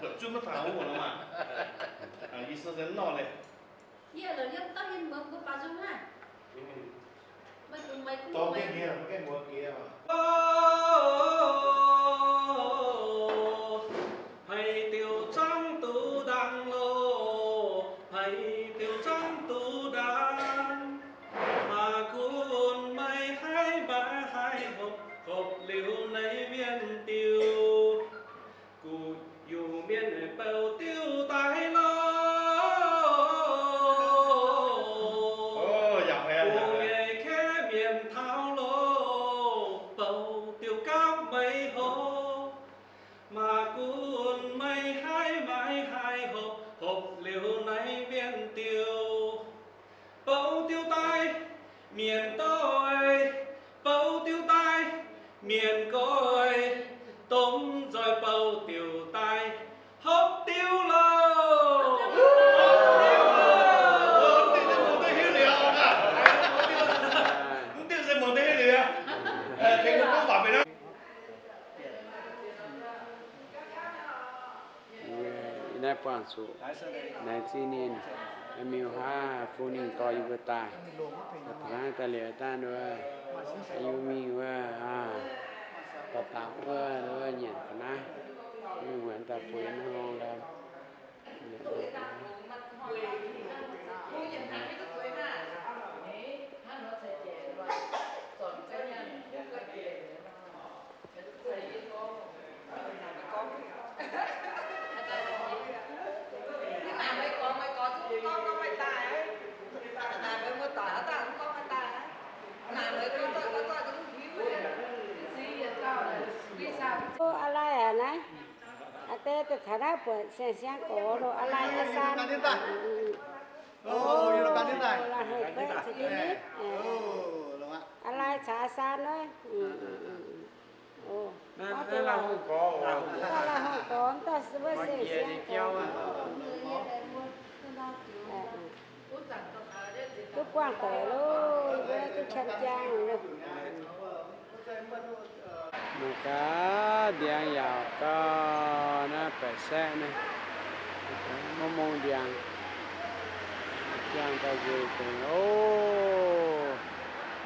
buatc zunv maiv taux wuov nor maah. Ih sui se nor leiz. Haiz diuc zaangv duqv ndaangc loh, haiz diuc zaangv duqv ndaangc. Maaih gunv maiv haih, maiv haih hopv, hopv liuz naaiv wienh diuh. Guv yuh mienh bouh diuh daaih loh. Guv nyei kaeqv mienh taux loh, bouh diuh gapv maiv hoc. Maaih gunv maiv haih, maiv haih hopv, hopv liuz naaiv wienh diuh. Bouh diuh daaih, mienh doic, bouh diuh daaih, mienh nqoi, domh nzoih bouh diuh daaih, hopv diuh loh. Mv diuh se muangx deix heuc liuz aqv. Naaiv buangh zuqc naaiv zinh ninh, miuc haav, fu ninh dorh yie mbuo daaih, daaih liuz daaih wuov, yie mbuo mingh wuov, daaih daaih wuov, wuov nyanc ga'naaiv, mingh wuonx daaih bueix nor lorqc. Aa lai aqv naaiv. Aa deix daaih taux naaiv buatc siang-siang gorx loh, aa lai aa saan. Aa, aa lai caux aa saan naaiv. Aa, lai hungh gorx, mv dauh se wuov siang-siang gorx. Duqv buangh doic loh, duqv qam jaang loh. Mangc gaax, ndiangx yaauc gau naaiv, baeqc saeqv naaiv, mong mong ndiangx, ndiangx daaih nzueic deix oc.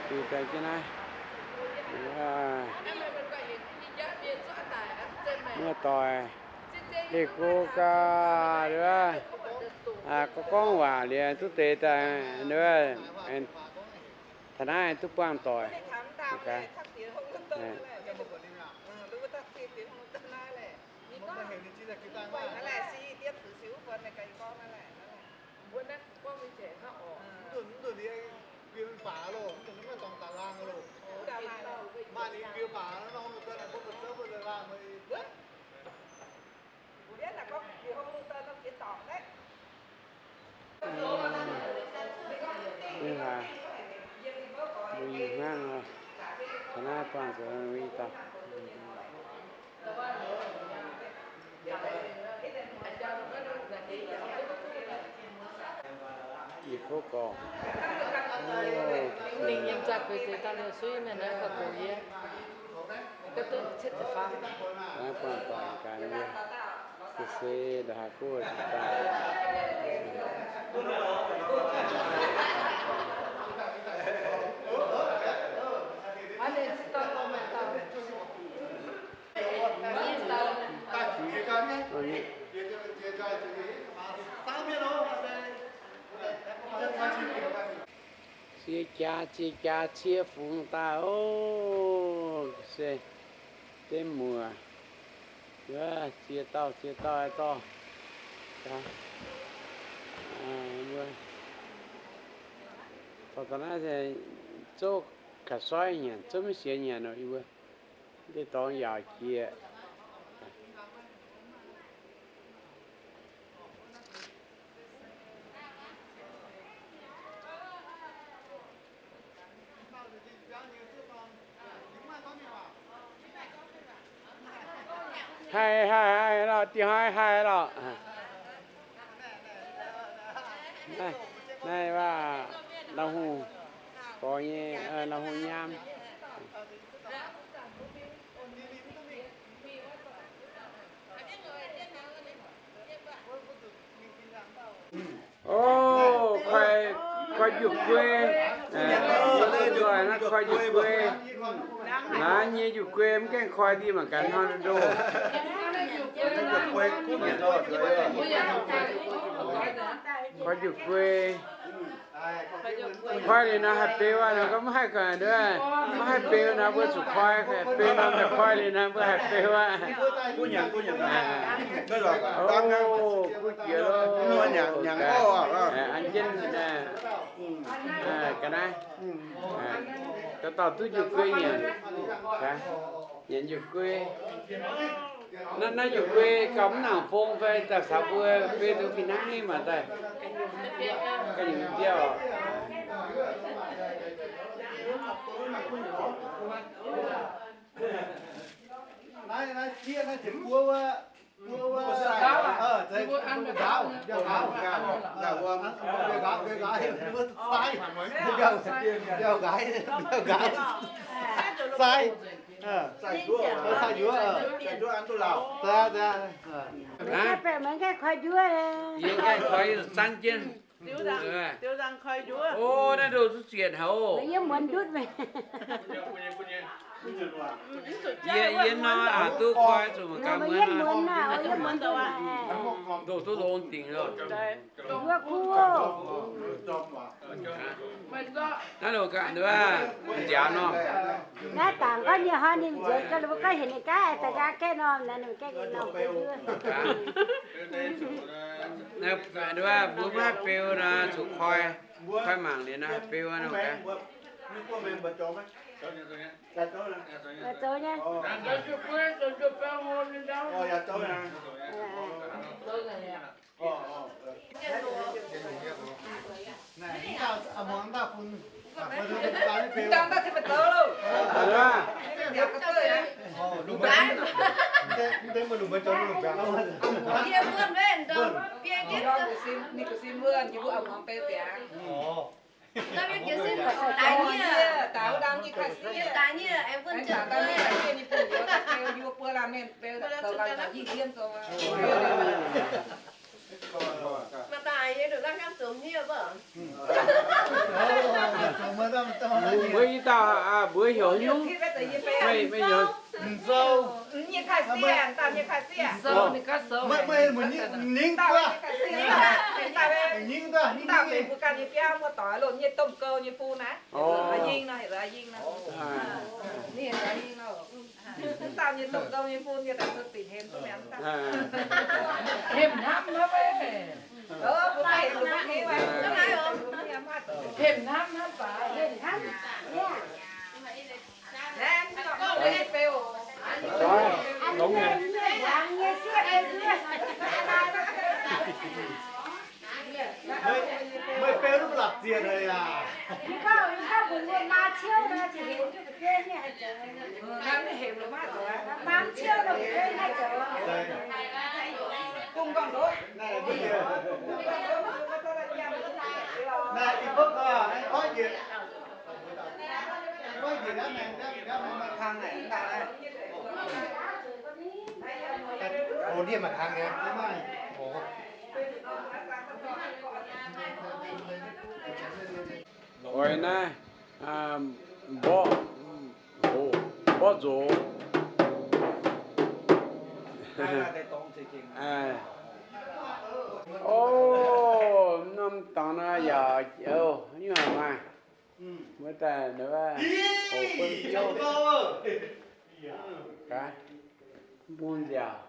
Diuh daaih jienv naaiv, muoz-doic, leih go gau, gorngv gorngv waac liuz duqv deix daaih, taux naaiv duqv buangh doic. Mbuo ih hnangv, taux naaiv buangh zoux mbuo ih dauh. Ih kouv gorx. Ninh yiem za'gux zeix daaih liuz suiv mienh naaiv gauh gox yie. Naaiv buangh doic ganh yie, se se ndongc haaix guoqv zuqc daaih. Ziex jaax ziex jaax cie fungx daaih oc. Se deix muoc, ziex dauh ziex dauh dorh. Dorh taux naaiv zouv ga'soiv nyanc, zouv maiv sienx nyanc nor, yie mbuo deix dorngx yaauc jiex. Haih haih haih lorqc, dieh hnoi haih lorqc. Naaiv, naaiv waac Laauv Hungh gorx nyei, Laauv Hungh nyaam. O, koi, koi njuqc guei, nzoih naaiv koi njuqc guei. Naaiv nyei njuqc guei mv gaengh koi dieh mangc gaax hnoi ndoh. Koi njuqc guei. Koi liuz nor haih beu aqv, nor gorngv maiv haih, maiv haih beu nor mbuo zuqc koi, beu nor maiv koi liuz nor mbuo haih beu aqv. O, kuv jiex loh. An jienv ga'naaiv, dauh dauh duqv njuqc guei nyanc. Nyanc njuqc guei. Naaiv, naaiv njuqc guei gauh mv nangc fong fai daaih caux mbuo beu duqv fih hnangv nyei maah daaih. Ga'nyungc biauv. Naaiv, naaiv sieqv naaiv ziepc buo wuov, buo wuov, sai, sai njuov, sai njuov. Yie gaengh koi zanv jienv. O, naaiv ndoh duqv zietc haic oc. Yie, yie nor aqc duqv koi zuqc mangc gaax muonz. Ndoh duqv longx dingc loh. Naaiv loh gaax nduov nziaaux norm. Naaiv dangc gorngv nyei hnoi ninh nzuonx gau, ninh mbuo gorngv heuc ninh gaav daaih nqaang gaeqv norm naaiv, ninh gaeqv norm. Nduov mbuo maiv haih beu nor zuqc koi, koi mangc liuz nor haih beu nor gaax. Zoux nyei. Mbuo i dauh mbuox heuc nyungc, meih, meih heuc. Hemx hnamv hnamv. Hemx hnamv hnamv baac. Meih beu duqv la'ziex haic aqv. Naaiv, ih bopv gorx, oix njiec, oix njiec naaiv maengx, naaiv maengx maaih kang naaic, mv dauh naaiv. Oix ndiev maaih kang nyei. Oix naaiv, mborqv, mborqv nzox. O, norm dangx naaiv yaac, o, nyungc haic maaih. Mbuo daaih, gaax, mbung nziaauc.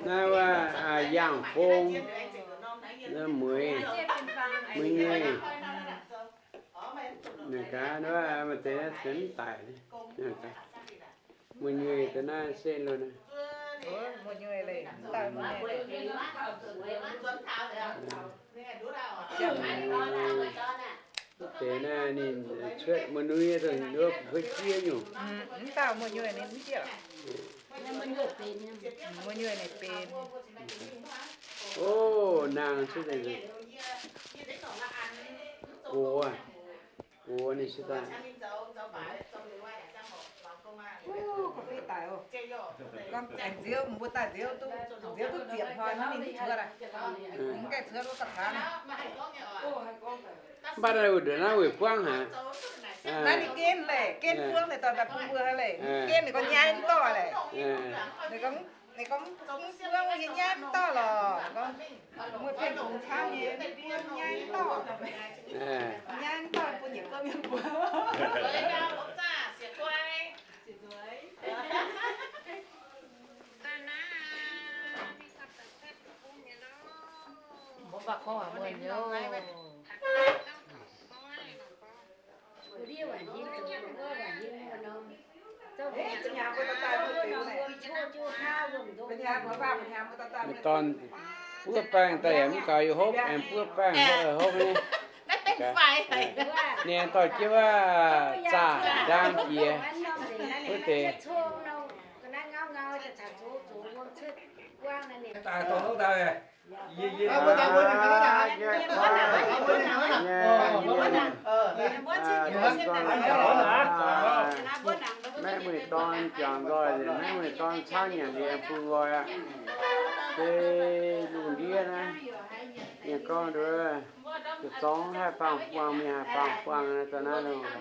Naaiv wuov, yangh fong, mueiz, mueiz nyueic. Naaiv gaax, wuov maaih deix mv daic. Mueiz nyueic da'naaiv se lo naaiv. Deix naaiv ninh cuotv mueiz nyueic dongh wuov fu'jueiv jiex nyungc. Mv dauh mueiz nyueic ninh mv jiex. Mueiz nyueic ninh benx. O, naang cuotv deix nzunc. Gox, gox ninh cuotv daaih. Gorngv aengx nziouv, mbuo daaih nziouv duqv, nziouv duqv ziepc hnoi mv ninh cuotv daaih. Ninh mv gaengh cuotv wuov da'faanv. Mv baac naaiv wuov ndongc naaiv weic buangv haic. Naaiv ninh gen leiz, gen buangv leiz dorh daaih bun mbuo haic leiz. Gen ninh gorngv nyaiv mv dorh leiz. Ninh gorngv, ninh gorngv mv buangv yie nyaiv mv dorh lorqc. Gorngv mueiz pien dungz camv nyei, mv buangv nyaiv mv dorh. Nyaiv mv dorh bun yietc gouv mienh mbuo. Maaih dorn buov baengh daaih yaac mv gaux yie hopv, aengx buov baengh hopv, hopv nyei. Ninh dorh jienv wuov zaah ndaang jiex wuov deix. Maiv mueiz dorn jangx nzoih, maiv mueiz dorn camv nyanc liuz bun nqoi aqv. Se lungh ndiev naaiv, yie gorngv nduov, zorngv haih baamh buangh, mienh haih baamh buangh daaih naaiv lo.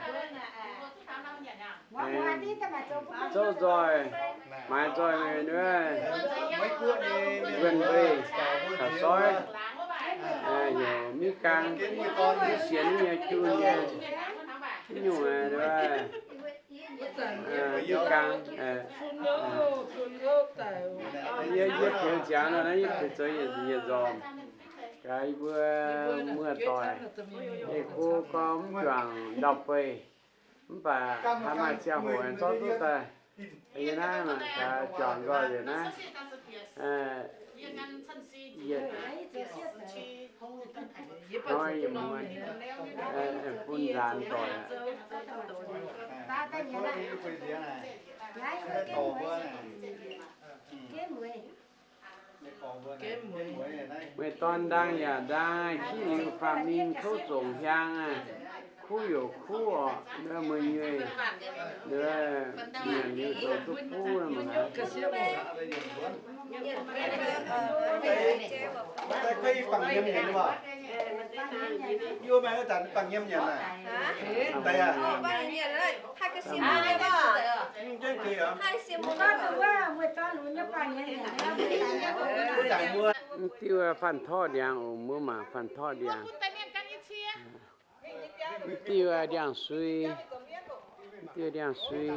Zouv nzoih, maaiz nzoih mienh wuov, wuonh weih, taux soiv, heuc miv gaang, sienx nyei, jun nyei, nyungc, miv gaang. Yie, yie piex ziangx nor, naaiv yie piex zoux yietc nzormc. Gaax yie mbuo muoz-doic, ei kuv gorngv mv juangc ndau-beih, mv baac haaix maaih ziangh hoc aengx zorqv duqv daaih. Yie naaiv gaax juangc nzoih yietc naaiv, yietc hnoi yietc muonz, bun nzaanx doic aqv. Meih dorn ndaang yaac ndaang, kuv liuz faam-mingh kouv zongc hiaang aqv. Kuv youc kuv orqc, meih nyei, nyanc liuz zoux duqv kuv mangc gaax. Mv diuh faanh torv ndiangx oc, mbuo mangc faanh torv ndiangx. Mv diuh ndiangx-sui, mv diuh ndiangx-sui.